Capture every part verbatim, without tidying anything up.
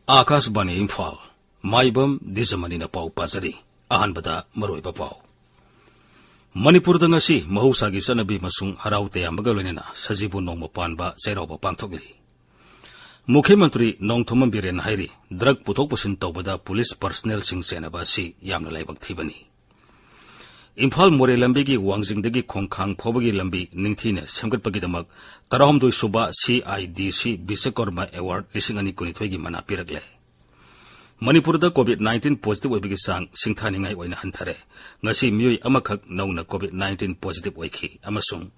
ꯑꯥꯀꯥꯁꯕꯥꯅꯤ ꯏꯝꯐꯥꯜ꯫ ꯃꯥꯏꯕꯝ ꯗꯤꯖꯃꯅꯤꯅ ꯄꯥꯎ ꯄꯥꯖꯔꯤ꯫ ꯑꯍꯥꯟꯕꯗ ꯃꯔꯨꯑꯣꯏꯕ ꯄꯥꯎ꯫ ꯃꯅꯤꯄꯨꯔꯗ ꯉꯁꯤ ꯃꯍꯧꯁꯥꯒꯤ ꯆꯠꯅꯕꯤ ꯑꯃꯁꯨꯡ ꯍꯔꯥꯎ ꯇꯌꯥꯝꯕꯒ ꯂꯣꯏꯅꯅ ꯁꯖꯤꯕꯨ ꯅꯣꯡꯃ ꯄꯥꯟꯕ ꯆꯩꯔꯥꯎꯕ ꯄꯥꯡꯊꯣꯛꯂꯤ꯫ ꯃꯨꯈ꯭ꯌ ꯃꯟꯇ꯭ꯔꯤ ꯅꯣꯡꯊꯣꯝꯕꯝ ꯕꯤꯔꯦꯟꯅ ꯍꯥꯏꯔꯤ, ꯗ꯭ꯔꯒ ꯄꯨꯊꯣꯛ ꯄꯨꯁꯤꯟ ꯇꯧꯕꯗ ꯄꯨꯂꯤꯁ ꯄꯔꯁꯅꯦꯜꯁꯤꯡ ꯆꯦꯟꯅꯕ ꯑꯁꯤ ꯌꯥꯝꯅ ꯂꯥꯏꯕꯛ ꯊꯤꯕꯅꯤ꯫ ꯏꯝꯐꯥꯜ ꯃꯣꯔꯦ ꯂꯝꯕꯤꯒꯤ ꯋꯥꯡꯖꯤꯡꯗꯒꯤ ꯈꯣꯡꯈꯥꯡ ꯐꯥꯎꯕꯒꯤ ꯂꯝꯕꯤ ꯅꯤꯡꯊꯤꯅ ꯁꯦꯝꯒꯠꯄꯒꯤꯗꯃꯛ ꯇꯔꯥꯍꯨꯝꯗꯣꯏ ꯁꯨꯕ ꯁꯤ ꯑꯥꯏ ꯗꯤ ꯁꯤ ꯕꯤꯁ꯭ꯋꯀꯔꯃ ꯑꯦꯋꯥꯔꯗ ꯂꯤꯁꯤꯡ ꯑꯅꯤ ꯀꯨꯟꯅꯤꯊꯣꯏꯒꯤ ꯃꯅꯥ ꯄꯤꯔꯛꯂꯦ꯫ ꯃꯅꯤꯄꯨꯔꯗ ꯀꯣꯚꯤꯗ ꯅꯥꯏꯟꯇꯤꯟ ꯄꯣꯖꯤꯇꯤꯚ ꯑꯣꯏꯕꯒꯤ ꯆꯥꯡ ꯁꯤꯡꯊꯥꯅꯤꯡꯉꯥꯏ ꯑꯣꯏꯅ ꯍꯟꯊꯔꯦ꯫ ꯉꯁꯤ ꯃꯤꯑꯣꯏ ꯑꯃꯈꯛ ꯅꯧꯅ ꯀꯣꯚꯤꯗ ꯅꯥꯏꯟꯇꯤꯟ ꯄꯣꯖꯤꯇꯤꯚ ꯑꯣꯏꯈꯤ ꯑꯃꯁꯨꯡ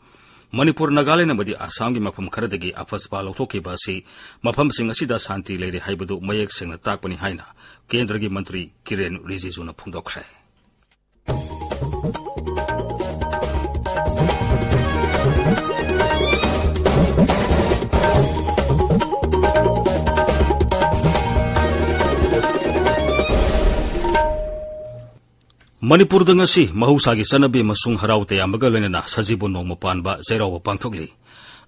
ꯃꯅꯤꯄꯨꯔ, ꯅꯥꯒꯥꯂꯦꯟ ꯑꯃꯗꯤ ꯑꯁꯥꯝꯒꯤ ꯃꯐꯝ ꯈꯔꯗꯒꯤ ꯑꯐꯁꯄꯥ ꯂꯧꯊꯣꯛꯈꯤꯕ ꯑꯁꯤ ꯃꯐꯝꯁꯤꯡ ꯑꯁꯤꯗ ꯁꯥꯟꯇꯤ ꯂꯩꯔꯦ ꯍꯥꯏꯕꯗꯨ ꯃꯌꯦꯛ ꯁꯦꯡꯅ ꯇꯥꯛꯄꯅꯤ ꯍꯥꯏꯅ ꯀꯦꯟꯗ꯭ꯔꯒꯤ ꯃꯟꯇ꯭ꯔꯤ ꯀꯤꯔꯦꯟ ꯔꯤꯖꯤꯖꯨꯅ ꯐꯣꯡꯗꯣꯛꯈ꯭ꯔꯦ꯫ ꯃꯅꯤꯄꯨꯔꯗ ꯉꯁꯤ ꯃꯍꯧꯁꯥꯒꯤ ꯆꯠꯅꯕꯤ ꯑꯃꯁꯨꯡ ꯍꯔꯥꯎ ꯇꯌꯥꯝꯕꯒ ꯂꯣꯏꯅꯅ ꯁꯖꯤꯕꯨ ꯅꯣꯡꯃ ꯄꯥꯟꯕ ꯆꯩꯔꯥꯎꯕ ꯄꯥꯡꯊꯣꯛꯂꯤ꯫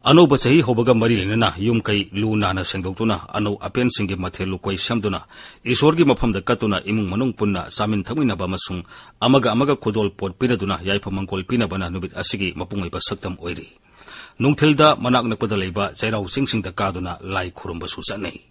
ꯑꯅꯧꯕ ꯆꯍꯤ ꯍꯧꯕꯒ ꯃꯔꯤ ꯂꯩꯅꯅ ꯌꯨꯝ ꯀꯩ ꯂꯨ ꯅꯥꯟꯅ ꯁꯦꯡꯗꯣꯛꯇꯨꯅ ꯑꯅꯧ ꯑꯄꯦꯟꯁꯤꯡꯒꯤ ꯃꯊꯦꯜ ꯂꯨꯀꯣꯏ ꯁꯦꯝꯗꯨꯅ ꯏꯁꯣꯔꯒꯤ ꯃꯐꯝꯗ ꯀꯠꯇꯨꯅ ꯏꯃꯨꯡ ꯃꯅꯨꯡ ꯄꯨꯟꯅ ꯆꯥꯃꯤꯟ ꯊꯛꯃꯤꯟꯅꯕ ꯑꯃꯁꯨꯡ ꯑꯃꯒ ꯑꯃꯒ ꯈꯨꯗꯣꯜ ꯄꯣꯠ ꯄꯤꯅꯗꯨꯅ ꯌꯥꯏꯐ ꯃꯪꯒꯣꯜ ꯄꯤꯅꯕꯅ ꯅꯨꯃꯤꯠ ꯑꯁꯤꯒꯤ ꯃꯄꯨꯡ ꯑꯣꯏꯕ ꯁꯛꯇꯝ ꯑꯣꯏꯔꯤ꯫ ꯅꯨꯡꯊꯤꯜꯗ ꯃꯅꯥꯛ ꯅꯛꯄꯗ ꯂꯩꯕ ꯆꯩꯔꯥꯎ ꯆꯤꯡꯁꯤꯡꯗ ꯀꯥꯗꯨꯅ ꯂꯥꯏ ꯈꯨꯔꯨꯝꯕꯁꯨ ꯆꯠꯅꯩ꯫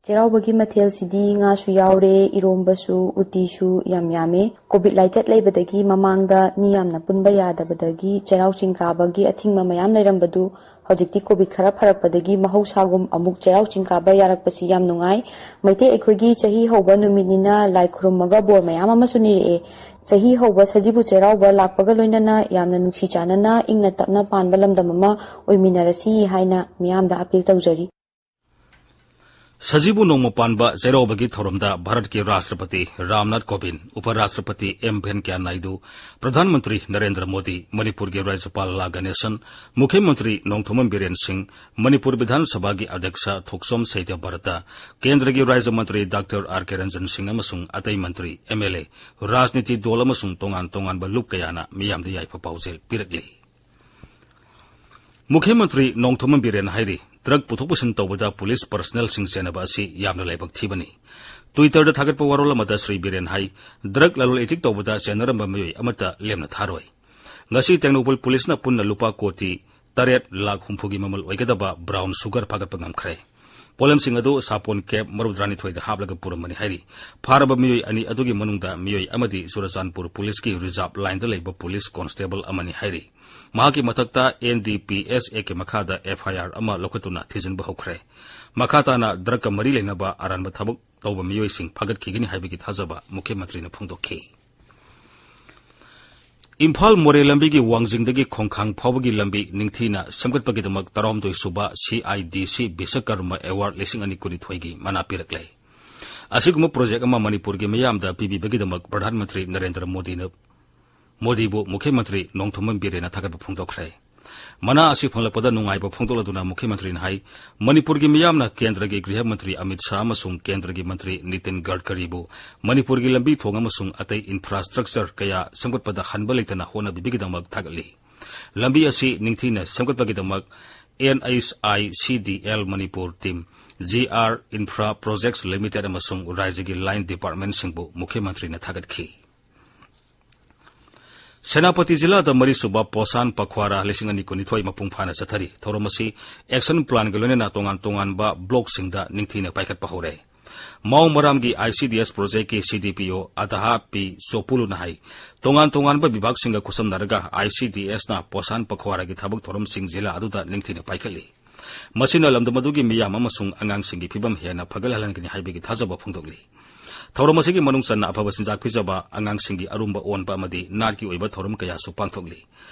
ꯆꯩꯔꯥꯎꯕꯒꯤ ꯃꯊꯦꯜꯁꯤꯗꯤ ꯉꯥꯁꯨ ꯌꯥꯎꯔꯦ, ꯏꯔꯣꯝꯕꯁꯨ, ꯎꯇꯤꯁꯨ ꯌꯥꯝ ꯌꯥꯝꯃꯦ꯫ ꯀꯣꯚꯤꯗ ꯂꯥꯏꯆꯠ ꯂꯩꯕꯗꯒꯤ ꯃꯃꯥꯡꯗ ꯃꯤ ꯌꯥꯝꯅ ꯄꯨꯟꯕ ꯌꯥꯗꯕꯗꯒꯤ ꯆꯩꯔꯥꯎ ꯆꯤꯡ ꯀꯥꯕꯒꯤ ꯑꯊꯤꯡꯕ ꯃꯌꯥꯝ ꯂꯩꯔꯝꯕꯗꯨ ꯍꯧꯖꯤꯛꯇꯤ ꯀꯣꯚꯤꯗ ꯈꯔ ꯐꯔꯛꯄꯗꯒꯤ ꯃꯍꯧꯁꯥꯒꯨꯝ ꯑꯃꯨꯛ ꯆꯩꯔꯥꯎ ꯆꯤꯡ ꯀꯥꯕ ꯌꯥꯔꯛꯄꯁꯤ ꯌꯥꯝ ꯅꯨꯡꯉꯥꯏ꯫ ꯃꯩꯇꯩ ꯑꯩꯈꯣꯏꯒꯤ ꯆꯍꯤ ꯍꯧꯕ ꯅꯨꯃꯤꯠꯅꯤꯅ ꯂꯥꯏ ꯈꯨꯔꯨꯝꯃꯒ ꯕꯣꯔ ꯃꯌꯥꯝ ꯑꯃꯁꯨ ꯅꯤꯔꯛꯑꯦ꯫ ꯆꯍꯤ ꯍꯧꯕ ꯁꯖꯤꯕꯨ ꯆꯩꯔꯥꯎꯕ ꯂꯥꯛꯄꯒ ꯂꯣꯏꯅꯅ ꯌꯥꯝꯅ ꯅꯨꯡꯁꯤ ꯆꯥꯟꯅꯅ ꯏꯪꯅ ꯇꯞꯅ ꯄꯥꯟꯕ ꯂꯝꯗꯝ ꯑꯃ ꯑꯣꯏꯃꯤꯟꯅꯔꯁꯤ ꯍꯥꯏꯅ ꯃꯤꯌꯥꯝꯗ ꯑꯥꯄꯤꯜ ꯇꯧꯖꯔꯤ꯫ ꯁꯖꯤꯕꯨ ꯅꯣꯡꯃ ꯄꯥꯟꯕ ꯆꯩꯔꯥꯎꯕꯒꯤ ꯊꯧꯔꯝꯗ ꯚꯥꯔꯠꯀꯤ ꯔꯥꯁꯇ꯭ꯔꯄꯇꯤ ꯔꯥꯝꯅꯥꯊ ꯀꯣꯕꯤꯟꯗ, ꯎꯄ ꯔꯥꯁꯇ꯭ꯔꯄꯇꯤ ꯑꯦꯝ ꯚꯦꯟꯀꯌꯥ ꯅꯥꯏꯗꯨ, ꯄ꯭ꯔꯙꯥꯟ ꯃꯟꯇ꯭ꯔꯤ ꯅꯔꯦꯟꯗ꯭ꯔ ꯃꯣꯗꯤ, ꯃꯅꯤꯄꯨꯔꯒꯤ ꯔꯥꯖ꯭ꯌꯄꯥꯜ ꯂꯥ ꯒꯅꯦꯁꯟ, ꯃꯨꯈ꯭ꯌ ꯃꯟꯇ꯭ꯔꯤ ꯅꯣꯡꯊꯣꯝꯕꯝ ꯕꯤꯔꯦꯟ ꯁꯤꯡ, ꯃꯅꯤꯄꯨꯔ ꯕꯤꯙꯥꯟ ꯁꯚꯥꯒꯤ ꯑꯗ꯭ꯌꯛꯁ ꯊꯣꯛꯆꯣꯝ ꯁꯩꯗ꯭ꯌ ꯚꯥꯔꯠꯇ, ꯀꯦꯟꯗ꯭ꯔꯒꯤ ꯔꯥꯖ꯭ꯌ ꯃꯟꯇ꯭ꯔꯤ ꯗꯥꯛꯇꯔ ꯑꯥꯔ ꯀꯦ ꯔꯟꯖꯟ ꯁꯤꯡ ꯑꯃꯁꯨꯡ ꯑꯇꯩ ꯃꯟꯇ꯭ꯔꯤ, ꯑꯦꯝ ꯑꯦꯜ ꯑꯦ, ꯔꯥꯖꯅꯤꯇꯤ ꯗꯣꯜ ꯑꯃꯁꯨꯡ ꯇꯣꯉꯥꯟ ꯇꯣꯉꯥꯟꯕ ꯂꯨꯞ ꯀꯌꯥꯅ ꯃꯤꯌꯥꯝꯗ ꯌꯥꯏꯐ ꯄꯥꯎꯖꯦꯜ ꯄꯤꯔꯛꯂꯤ꯫ ꯃꯨꯈ꯭ꯌ ꯃꯟꯇ꯭ꯔꯤ ꯅꯣꯡꯊꯣꯝꯕꯝ ꯕꯤꯔꯦꯟꯅ ꯍꯥꯏꯔꯤ, ꯗ꯭ꯔꯒ ꯄꯨꯊꯣꯛ ꯄꯨꯁꯤꯟ ꯇꯧꯕꯗ ꯄꯨꯂꯤꯁ ꯄꯔꯁꯅꯦꯜꯁꯤꯡ ꯆꯦꯟꯅꯕ ꯑꯁꯤ ꯌꯥꯝꯅ ꯂꯥꯏꯕꯛ ꯊꯤꯕꯅꯤ꯫ ꯇ꯭ꯋꯤꯇꯔꯗ ꯊꯥꯒꯠꯄ ꯋꯥꯔꯣꯜ ꯑꯃꯗ ꯁ꯭ꯔꯤ ꯕꯤꯔꯦꯟ ꯍꯥꯏ, ꯗ꯭ꯔꯒ ꯂꯂꯣꯟ ꯏꯇꯤꯛ ꯇꯧꯕꯗ ꯆꯦꯟꯅꯔꯝꯕ ꯃꯤꯑꯣꯏ ꯑꯃꯠꯇ ꯂꯦꯝꯅ ꯊꯥꯔꯣꯏ꯫ ꯉꯁꯤ ꯇꯦꯡꯅꯧꯄꯜ ꯄꯨꯂꯤꯁꯅ ꯄꯨꯟꯅ ꯂꯨꯄꯥ ꯀꯣꯇꯤ ꯇꯔꯦꯠ ꯂꯥꯈ ꯍꯨꯝꯐꯨꯒꯤ ꯃꯃꯜ ꯑꯣꯏꯒꯗꯕ ꯕ꯭ꯔꯥꯎꯟ ꯁꯨꯒꯔ ꯐꯥꯒꯠꯄ ꯉꯝꯈ꯭ꯔꯦ꯫ ꯄꯣꯠꯂꯝꯁꯤꯡ ꯑꯗꯨ ꯁꯥꯄꯣꯟ ꯀꯦꯞ ꯃꯔꯧꯗ꯭ꯔꯥꯅꯤꯊꯣꯏꯗ ꯍꯥꯞꯂꯒ ꯄꯨꯔꯝꯕꯅꯤ ꯍꯥꯏꯔꯤ꯫ ꯐꯥꯔꯕ ꯃꯤꯑꯣꯏ ꯑꯅꯤ ꯑꯗꯨꯒꯤ ꯃꯅꯨꯡꯗ ꯃꯤꯑꯣꯏ ꯑꯃꯗꯤ ꯆꯨꯔꯆꯥꯟꯄꯨꯔ ꯄꯨꯂꯤꯁꯀꯤ ꯔꯤꯖꯥꯔꯚ ꯂꯥꯏꯟꯗ ꯂꯩꯕ ꯄꯨꯂꯤꯁ ꯀꯣꯟꯁꯇꯦꯕꯜ ꯑꯃꯅꯤ ꯍꯥꯏꯔꯤ꯫ ꯃꯍꯥꯛꯀꯤ ꯃꯊꯛꯇ ꯑꯦꯟ ꯗꯤ ꯄꯤ ꯑꯦꯁ ꯑꯦꯛꯀꯤ ꯃꯈꯥꯗ ꯑꯦꯐ ꯑꯥꯏ ꯑꯥꯔ ꯑꯃ ꯂꯧꯈꯠꯇꯨꯅ ꯊꯤꯖꯤꯟꯕ ꯍꯧꯈ꯭ꯔꯦ꯫ ꯃꯈꯥ ꯇꯥꯅ ꯗ꯭ꯔꯒꯀ ꯃꯔꯤ ꯂꯩꯅꯕ ꯑꯔꯥꯟꯕ ꯊꯕꯛ ꯇꯧꯕ ꯃꯤꯑꯣꯏꯁꯤꯡ ꯐꯥꯒꯠꯈꯤꯒꯅꯤ ꯍꯥꯏꯕꯒꯤ ꯊꯥꯖꯕ ꯃꯨꯈ꯭ꯌ ꯃꯟꯇ꯭ꯔꯤꯅ ꯐꯣꯡꯗꯣꯛꯈꯤ꯫ ꯏꯝꯐꯥꯜ ꯃꯣꯔꯦ ꯂꯝꯕꯤꯒꯤ ꯋꯥꯡꯖꯤꯡꯗꯒꯤ ꯈꯣꯡꯈꯥꯡ ꯐꯥꯎꯕꯒꯤ ꯂꯝꯕꯤ ꯅꯤꯡꯊꯤꯅ ꯁꯦꯝꯒꯠꯄꯒꯤꯗꯃꯛ ꯇꯔꯥꯍꯨꯝꯗꯣꯏ ꯁꯨꯕ ꯁꯤ ꯑꯥꯏ ꯗꯤ ꯁꯤ ꯕꯤꯁꯀꯔꯃ ꯑꯦꯋꯥꯔꯗ ꯂꯤꯁꯤꯡ ꯑꯅꯤ ꯀꯨꯟꯅꯤꯊꯣꯏꯒꯤ ꯃꯅꯥ ꯄꯤꯔꯛꯂꯦ꯫ ꯑꯁꯤꯒꯨꯝꯕ ꯄ꯭ꯔꯣꯖꯦꯛ ꯑꯃ ꯃꯅꯤꯄꯨꯔꯒꯤ ꯃꯤꯌꯥꯝꯗ ꯄꯤꯕꯤꯕꯒꯤꯗꯃꯛ ꯄ꯭ꯔꯙꯥꯟ ꯃꯟꯇ꯭ꯔꯤ ꯅꯔꯦꯟꯗ꯭ꯔ ꯃꯣꯗꯤꯅ, ꯃꯣꯗꯤꯕꯨ ꯃꯨꯈ꯭ꯌ ꯃꯟꯇ꯭ꯔꯤ ꯅꯣꯡꯊꯣꯝꯕꯝ ꯕꯤꯔꯦꯟꯅ ꯊꯥꯒꯠꯄ ꯐꯣꯡꯗꯣꯛꯈ꯭ꯔꯦ꯫ ꯃꯅꯥ ꯑꯁꯤ ꯐꯪꯂꯛꯄꯗ ꯅꯨꯡꯉꯥꯏꯕ ꯐꯣꯡꯗꯣꯛꯂꯗꯨꯅ ꯃꯨꯈ꯭ꯌ ꯃꯟꯇ꯭ꯔꯤꯅ ꯍꯥꯏ, ꯃꯅꯤꯄꯨꯔꯒꯤ ꯃꯤꯌꯥꯝꯅ ꯀꯦꯟꯗ꯭ꯔꯒꯤ ꯒ꯭ꯔꯤꯍ ꯃꯟꯇ꯭ꯔꯤ ꯑꯃꯤꯠ ꯁꯥꯍ ꯑꯃꯁꯨꯡ ꯀꯦꯟꯗ꯭ꯔꯒꯤ ꯃꯟꯇ꯭ꯔꯤ ꯅꯤꯇꯤꯟ ꯒꯗꯀꯔꯤꯕꯨ ꯃꯅꯤꯄꯨꯔꯒꯤ ꯂꯝꯕꯤ ꯊꯣꯡ ꯑꯃꯁꯨꯡ ꯑꯇꯩ ꯏꯟꯐ꯭ꯔꯥꯁ꯭ꯇ꯭ꯔꯛꯆꯔ ꯀꯌꯥ ꯁꯦꯝꯒꯠꯄꯗ ꯍꯟꯕ ꯂꯩꯇꯅ ꯍꯣꯠꯅꯕꯤꯕꯒꯤꯗꯃꯛ ꯊꯥꯒꯠꯂꯤ꯫ ꯂꯝꯕꯤ ꯑꯁꯤ ꯅꯤꯡꯊꯤꯅ ꯁꯦꯝꯒꯠꯄꯒꯤꯗꯃꯛ and H I C D L Manipur team, G R infra projects limited ꯑꯃꯁꯨꯡ ꯔꯥꯖ꯭ꯌꯒꯤ ꯂꯥꯏꯟ ꯗꯤꯄꯥꯔꯠꯃꯦꯟꯠꯁꯤꯡꯕꯨ ꯃꯨꯈ꯭ꯌ ꯃꯟꯇ꯭ꯔꯤꯅ ꯊꯥꯒꯠꯈꯤ꯫ ꯁꯦꯅꯥꯄꯇꯤ ꯖꯤꯂꯥꯗ ꯃꯔꯤꯁꯨꯕ ꯄꯣꯁꯥꯟ ꯄꯈ꯭ꯋꯥꯔꯥ ꯂꯤꯁꯤꯡ ꯑꯅꯤ ꯀꯨꯟꯅꯤꯊꯣꯏ ꯃꯄꯨꯡ ꯐꯥꯅ ꯆꯠꯊꯔꯤ꯫ ꯊꯧꯔꯝ ꯑꯁꯤ ꯑꯦꯛꯁꯟ ꯄ꯭ꯂꯥꯟꯒ ꯂꯣꯏꯅꯅ ꯇꯣꯉꯥꯟ ꯇꯣꯉꯥꯟꯕ ꯕ꯭ꯂꯣꯛꯁꯤꯡꯗ ꯅꯤꯡꯊꯤꯅ ꯄꯥꯏꯈꯠꯄ ꯍꯧꯔꯦ꯫ ꯃꯥꯎ ꯃꯔꯥꯝꯒꯤ ꯑꯥꯏ ꯁꯤ ꯗꯤ ꯑꯦꯁ ꯄ꯭ꯔꯣꯖꯦꯛꯀꯤ ꯁꯤ ꯗꯤ ꯄꯤ ꯑꯣ ꯑꯗꯥꯍꯥ ꯄꯤ ꯆꯣꯄꯨꯂꯨꯅ ꯍꯥꯏ, ꯇꯣꯉꯥꯟ ꯇꯣꯉꯥꯟꯕ ꯕꯤꯚꯥꯒꯁꯤꯡꯒ ꯈꯨꯠꯁꯝꯅꯔꯒ ꯑꯥꯏ ꯁꯤ ꯗꯤ ꯑꯦꯁꯅ ꯄꯣꯁꯥꯟ ꯄꯈ꯭ꯋꯥꯔꯥꯒꯤ ꯊꯕꯛ ꯊꯧꯔꯝꯁꯤꯡ ꯖꯤꯂꯥ ꯑꯗꯨꯗ ꯅꯤꯡꯊꯤꯅ ꯄꯥꯏꯈꯠꯂꯤ꯫ ꯃꯁꯤꯅ ꯂꯝꯗꯝ ꯑꯗꯨꯒꯤ ꯃꯤꯌꯥꯝ ꯑꯃꯁꯨꯡ ꯑꯉꯥꯡꯁꯤꯡꯒꯤ ꯐꯤꯕꯝ ꯍꯦꯟꯅ ꯐꯒꯠꯍꯜꯍꯟꯒꯅꯤ ꯍꯥꯏꯕꯒꯤ ꯊꯥꯖꯕ ꯐꯣꯡꯗꯣꯛꯂꯤ꯫ ꯊꯧꯔꯝ ꯑꯁꯤꯒꯤ ꯃꯅꯨꯡ ꯆꯟꯅ ꯑꯐꯕ ꯆꯤꯟꯖꯥꯛ ꯄꯤꯖꯕ, ꯑꯉꯥꯡꯁꯤꯡꯒꯤ ꯑꯔꯨꯝꯕ ꯑꯣꯟꯕ ꯑꯃꯗꯤ ꯅꯥꯠꯀꯤ ꯑꯣꯏꯕ ꯊꯧꯔꯝ ꯀꯌꯥꯁꯨ ꯄꯥꯡꯊꯣꯛꯂꯤ꯫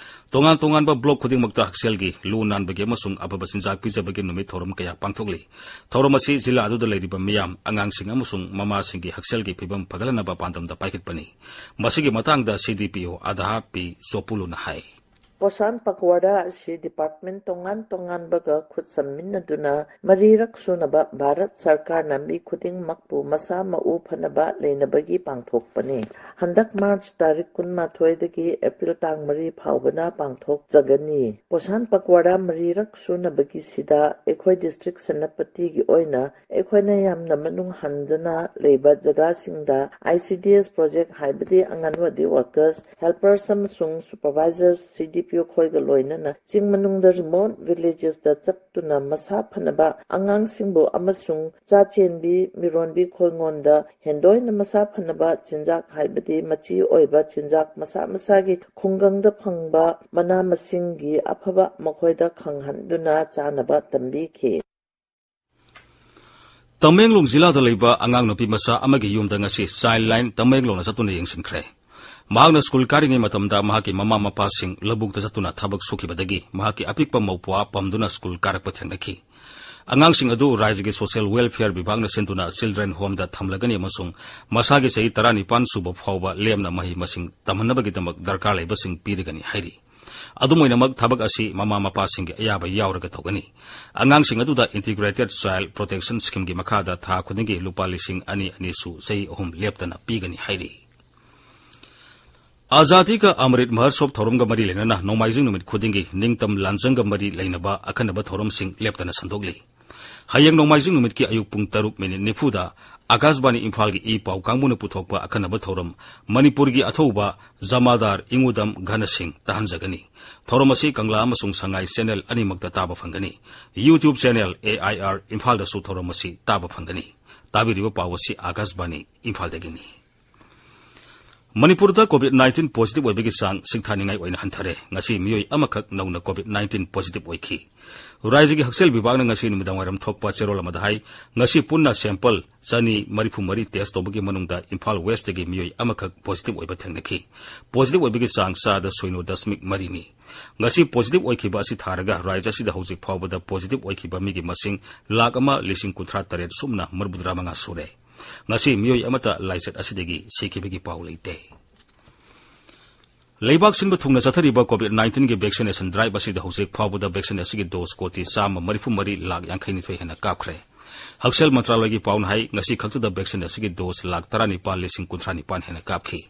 ꯇꯣꯉꯥꯟ ꯇꯣꯉꯥꯟꯕ ꯕ꯭ꯂꯣꯛ ꯈꯨꯗꯤꯡꯃꯛꯇ ꯍꯛꯁꯦꯜꯒꯤ ꯂꯨ ꯅꯥꯟꯕꯒꯤ ꯑꯃꯁꯨꯡ ꯑꯐꯕ ꯆꯤꯟꯖꯥꯛ ꯄꯤꯖꯕꯒꯤ ꯅꯨꯃꯤꯠ ꯊꯧꯔꯝ ꯀꯌꯥ ꯄꯥꯡꯊꯣꯛꯂꯤ꯫ ꯊꯧꯔꯝ ꯑꯁꯤ ꯖꯤꯂꯥ ꯑꯗꯨꯗ ꯂꯩꯔꯤꯕ ꯃꯤꯌꯥꯝ, ꯑꯉꯥꯡꯁꯤꯡ ꯑꯃꯁꯨꯡ ꯃꯃꯥꯁꯤꯡꯒꯤ ꯍꯛꯁꯦꯜꯒꯤ ꯐꯤꯕꯝ ꯐꯒꯠꯍꯟꯅꯕ ꯄꯥꯟꯗꯝꯗ ꯄꯥꯏꯈꯠꯄꯅꯤ꯫ ꯃꯁꯤꯒꯤ ꯃꯇꯥꯡꯗ ꯁꯤꯗꯤꯄꯤꯑꯣ ꯑꯗꯥꯍꯥ ꯄꯤ ꯆꯣꯄꯨꯂꯨꯅ ꯍꯥꯏ꯫ ꯄꯣꯁꯥꯟ ꯄꯛꯋꯥꯗꯥ ꯑꯁꯤ ꯗꯤꯄꯥꯔꯠꯃꯦꯟ ꯇꯣꯉꯥꯟ ꯇꯣꯉꯥꯟꯕꯒ ꯈꯨꯠ ꯁꯝꯃꯤꯟꯅꯗꯨꯅ ꯃꯔꯤꯔꯛ ꯁꯨꯅꯕ ꯚꯥꯔꯠ ꯁꯔꯀꯥꯔꯅ ꯃꯤ ꯈꯨꯗꯤꯡꯃꯛꯄꯨ ꯃꯁꯥ ꯃꯎ ꯐꯅꯕ ꯂꯩꯅꯕꯒꯤ ꯄꯥꯡꯊꯣꯛꯄꯅꯤ꯫ ꯍꯟꯗꯛ ꯃꯥꯔꯆ ꯇꯥꯔꯤꯛ ꯀꯨꯟꯃꯥꯊꯣꯏꯗꯒꯤ ꯑꯦꯄ꯭ꯔꯤꯜ ꯇꯥꯡ ꯃꯔꯤ ꯐꯥꯎꯕꯅ ꯄꯥꯡꯊꯣꯛꯆꯒꯅꯤ꯫ ꯄꯣꯁꯥꯟ ꯄꯛꯋꯥꯗꯥ ꯃꯔꯤꯔꯛ ꯁꯨꯅꯕꯒꯤꯁꯤꯗ ꯑꯩꯈꯣꯏ ꯗꯤꯁꯇ꯭ꯔꯤꯛ ꯁꯦꯅꯥꯄꯇꯤꯒꯤ ꯑꯣꯏꯅ ꯑꯩꯈꯣꯏꯅ ꯌꯥꯝꯅ ꯃꯅꯨꯡ ꯍꯟꯖꯅ ꯂꯩꯕ ꯖꯒꯥꯁꯤꯡꯗ ICDS ꯄ꯭ꯔꯣꯖꯦꯛ ꯍꯥꯏꯕꯗꯤ ꯑꯪꯒꯟꯋꯥꯗꯤ ꯋꯥꯔꯀꯔꯁ, ꯍꯦꯜꯄꯔꯁ ꯑꯃꯁꯨꯡ ꯁꯨꯄꯔꯚꯥꯏꯖꯔꯁ, CDPO ꯈꯣꯏꯒ ꯂꯣꯏꯅꯅ ꯆꯤꯡ ꯃꯅꯨꯡꯗ ꯔꯤꯃꯣꯠ ꯚꯤꯂꯦꯖꯦꯁꯇ ꯆꯠꯇꯨꯅ ꯃꯁꯥ ꯐꯅꯕ ꯑꯉꯥꯡꯁꯤꯡꯕꯨ ꯑꯃꯁꯨꯡ ꯆꯥ ꯆꯦꯟꯕꯤ, ꯃꯤꯔꯣꯟꯕꯤ ꯈꯣꯏꯉꯣꯟꯗ ꯍꯦꯟꯗꯣꯏꯅ ꯃꯁꯥ ꯐꯅꯕ ꯆꯤꯟꯖꯥꯛ ꯍꯥꯏꯕꯗꯤ ꯃꯆꯤ ꯑꯣꯏꯕ ꯆꯤꯟꯖꯥꯛ ꯃꯁꯥ ꯃꯁꯥꯒꯤ ꯈꯨꯡꯒꯪꯗ ꯐꯪꯕ ꯃꯅꯥ ꯃꯁꯤꯡꯒꯤ ꯑꯐꯕ ꯃꯈꯣꯏꯗ ꯈꯪꯍꯟꯗꯨꯅ ꯆꯥꯅꯕ ꯇꯝꯕꯤꯈꯤ꯫ ꯇꯃꯦꯡꯂꯣꯡ ꯖꯤꯂꯥꯗ ꯂꯩꯕ ꯑꯉꯥꯡ ꯅꯨꯄꯤ ꯃꯆꯥ ꯑꯃꯒꯤ ꯌꯨꯝꯗ ꯉꯁꯤ ꯆꯥꯏꯜ ꯂꯥꯏꯟ ꯇꯃꯦꯡꯂꯣꯡꯅ ꯆꯠꯇꯨꯅ ꯌꯦꯡꯁꯤꯟꯈ꯭ꯔꯦ꯫ ꯃꯍꯥꯛꯅ ꯁ꯭ꯀꯨꯜ ꯀꯥꯔꯤꯉꯩ ꯃꯇꯝꯗ ꯃꯍꯥꯛꯀꯤ ꯃꯃꯥ ꯃꯄꯥꯁꯤꯡ ꯂꯧꯕꯨꯛꯇ ꯆꯠꯇꯨꯅ ꯊꯕꯛ ꯁꯨꯈꯤꯕꯗꯒꯤ ꯃꯍꯥꯛꯀꯤ ꯑꯄꯤꯛꯄ ꯃꯧꯄ꯭ꯋꯥ ꯄꯝꯗꯨꯅ ꯁ꯭ꯀꯨꯜ ꯀꯥꯔꯛꯄ ꯊꯦꯡꯅꯈꯤ꯫ ꯑꯉꯥꯡꯁꯤꯡ ꯑꯗꯨ ꯔꯥꯖ꯭ꯌꯒꯤ ꯁꯣꯁꯤꯌꯦꯜ ꯋꯦꯜꯐꯤꯌꯔ ꯕꯤꯚꯥꯒꯅ ꯁꯤꯟꯗꯨꯅ ꯆꯤꯜꯗ꯭ꯔꯦꯟ ꯍꯣꯝꯗ ꯊꯝꯂꯒꯅꯤ ꯑꯃꯁꯨꯡ ꯃꯁꯥꯒꯤ ꯆꯍꯤ ꯇꯔꯥꯅꯤꯄꯥꯟ ꯁꯨꯕ ꯐꯥꯎꯕ ꯂꯦꯝꯅ ꯃꯍꯩ ꯃꯁꯤꯡ ꯇꯝꯍꯟꯅꯕꯒꯤꯗꯃꯛ ꯗꯔꯀꯥꯔ ꯂꯩꯕꯁꯤꯡ ꯄꯤꯔꯒꯅꯤ ꯍꯥꯏꯔꯤ꯫ ꯑꯗꯨꯝ ꯑꯣꯏꯅꯃꯛ, ꯊꯕꯛ ꯑꯁꯤ ꯃꯃꯥ ꯃꯄꯥꯁꯤꯡꯒꯤ ꯑꯌꯥꯕ ꯌꯥꯎꯔꯒ ꯇꯧꯒꯅꯤ꯫ ꯑꯉꯥꯡꯁꯤꯡ ꯑꯗꯨꯗ Integrated Child Protection Scheme ꯒꯤ ꯃꯈꯥꯗ ꯊꯥ ꯈꯨꯗꯤꯡꯒꯤ ꯂꯨꯄꯥ ꯂꯤꯁꯤꯡ ꯑꯅꯤ ꯑꯅꯤꯁꯨ ꯆꯍꯤ ꯑꯍꯨꯝ ꯂꯦꯞꯇꯅ ꯄꯤꯒꯅꯤ ꯍꯥꯏꯔꯤ꯫ ꯑꯖꯥꯗꯤ ꯀꯥ ꯑꯃ꯭ꯔꯤꯠ ꯃꯍꯣꯠꯁꯣꯕ ꯊꯧꯔꯝꯒ ꯃꯔꯤ ꯂꯩꯅꯅ ꯅꯣꯡꯃꯥꯏꯖꯤꯡ ꯅꯨꯃꯤꯠ ꯈꯨꯗꯤꯡꯒꯤ ꯅꯤꯡꯇꯝ ꯂꯥꯟꯖꯪꯒ ꯃꯔꯤ ꯂꯩꯅꯕ ꯑꯈꯟꯅꯕ ꯊꯧꯔꯝꯁꯤꯡ ꯂꯦꯞꯇꯅ ꯁꯟꯗꯣꯛꯂꯤ꯫ ꯍꯌꯦꯡ ꯅꯣꯡꯃꯥꯏꯖꯤꯡ ꯅꯨꯃꯤꯠꯀꯤ ꯑꯌꯨꯛ ꯄꯨꯡ ꯇꯔꯨꯛ ꯃꯤꯅꯤꯠ ꯅꯤꯐꯨꯗ ꯑꯀꯥꯁꯕꯥꯅꯤ ꯏꯝꯐꯥꯜꯒꯤ ꯏ ꯄꯥꯎ ꯀꯥꯡꯕꯨꯅ ꯄꯨꯊꯣꯛꯄ ꯑꯈꯟꯅꯕ ꯊꯧꯔꯝ ꯃꯅꯤꯄꯨꯔꯒꯤ ꯑꯊꯧꯕ ꯖꯃꯥꯗꯥꯔ ꯏꯉꯨꯗꯝ ꯘꯅ ꯁꯤꯡ ꯇꯥꯍꯟꯖꯒꯅꯤ꯫ ꯊꯧꯔꯝ ꯑꯁꯤ ꯀꯪꯂꯥ ꯑꯃꯁꯨꯡ ꯁꯉꯥꯏ ꯆꯦꯅꯦꯜ ꯑꯅꯤꯃꯛꯇ ꯇꯥꯕ ꯐꯪꯒꯅꯤ꯫ YouTube ꯆꯦꯅꯦꯜ AIR ꯏꯝꯐꯥꯜꯗꯁꯨ ꯊꯧꯔꯝ ꯑꯁꯤ ꯇꯥꯕ ꯐꯪꯒꯅꯤ꯫ ꯇꯥꯕꯤꯔꯤꯕ ꯄꯥꯎ ꯑꯁꯤ ꯑꯀꯥꯁꯕꯥꯅꯤ ꯏꯝꯐꯥꯜꯗꯒꯤꯅꯤ꯫ ꯃꯅꯤꯄꯨꯔꯗ COVID nineteen positive ꯑꯣꯏꯕꯒꯤ ꯆꯥꯡ ꯁꯤꯡꯊꯥꯅꯤꯡꯉꯥꯏ ꯑꯣꯏꯅ ꯍꯟꯊꯔꯦ꯫ ꯉꯁꯤ ꯃꯤꯑꯣꯏ ꯑꯃꯈꯛ ꯅꯧꯅ COVID nineteen positive ꯑꯣꯏꯈꯤ꯫ ꯔꯥꯖ꯭ꯌꯒꯤ ꯍꯛꯁꯦꯜ ꯚꯤꯚꯥꯒꯅ ꯉꯁꯤ ꯅꯨꯃꯤꯗꯥꯡꯋꯥꯏꯔꯝ ꯊꯣꯛꯄ ꯆꯦꯔꯣꯜ ꯑꯃꯗ ꯍꯥꯏ, ꯉꯁꯤ ꯄꯨꯟꯅ sample ꯆꯅꯤ ꯃꯔꯤꯐꯨ ꯃꯔꯤ test ꯇꯧꯕꯒꯤ ꯃꯅꯨꯡꯗ ꯏꯝꯐꯥꯜ Westꯇꯒꯤ ꯃꯤꯑꯣꯏ ꯑꯃꯈꯛ positive ꯑꯣꯏꯕ ꯊꯦꯡꯅꯈꯤ꯫ Positive ꯑꯣꯏꯕꯒꯤ ꯆꯥꯡ ꯆꯥꯗ ꯁꯤꯅꯣ ꯗꯁꯃꯤꯛ ꯃꯔꯤꯅꯤ꯫ ꯉꯁꯤ positive ꯑꯣꯏꯈꯤꯕ ꯑꯁꯤ ꯊꯥꯔꯒ ꯔꯥꯖ꯭ꯌ ꯑꯁꯤꯗ ꯍꯧꯖꯤꯛ ꯐꯥꯎꯕꯗ positive ꯑꯣꯏꯈꯤꯕ ꯃꯤꯒꯤ ꯃꯁꯤꯡ ꯂꯥꯈ ꯑꯃ ꯂꯤꯁꯤꯡ ꯀꯨꯟꯊ꯭ꯔꯥ ꯇꯔꯦꯠ ꯁꯨꯞꯅ ꯃꯔꯤꯐꯨꯇꯔꯥ ꯃꯉꯥ ꯁꯨꯔꯦ꯫ ꯉꯁꯤ ꯃꯤꯑꯣꯏ ꯑꯃꯠꯇ ꯂꯥꯏꯆꯠ ꯑꯁꯤꯗꯒꯤ ꯁꯤꯈꯤꯕꯒꯤ ꯄꯥꯎ ꯂꯩꯇꯦ꯫ ꯂꯩꯕꯥꯛ ꯁꯤꯟꯕ ꯊꯨꯡꯅ ꯆꯠꯊꯔꯤꯕ COVID nineteenꯒꯤ vaccination drive ꯑꯁꯤꯗ ꯍꯧꯖꯤꯛ ꯐꯥꯎꯕꯗ vaccine ꯑꯁꯤꯒꯤ dose ꯀꯣꯇꯤ ꯆꯥꯝꯃ ꯃꯔꯤꯐꯨ ꯃꯔꯤ ꯂꯥꯈ ꯌꯥꯡꯈꯩ ꯅꯤꯊꯣꯏ ꯍꯦꯟꯅ ꯀꯥꯞꯈ꯭ꯔꯦ꯫ ꯍꯛꯁꯦꯜ ꯃꯟꯇ꯭ꯔꯥꯂꯌꯒꯤ ꯄꯥꯎꯅ ꯍꯥꯏ, ꯉꯁꯤ ꯈꯛꯇꯗ vaccine ꯑꯁꯤꯒꯤ dose ꯂꯥꯈ ꯇꯔꯥꯅꯤꯄꯥꯜ ꯂꯤꯁꯤꯡ ꯀꯨꯟꯊ꯭ꯔꯥ ꯅꯤꯄꯥꯜ ꯍꯦꯟꯅ ꯀꯥꯞꯈꯤ꯫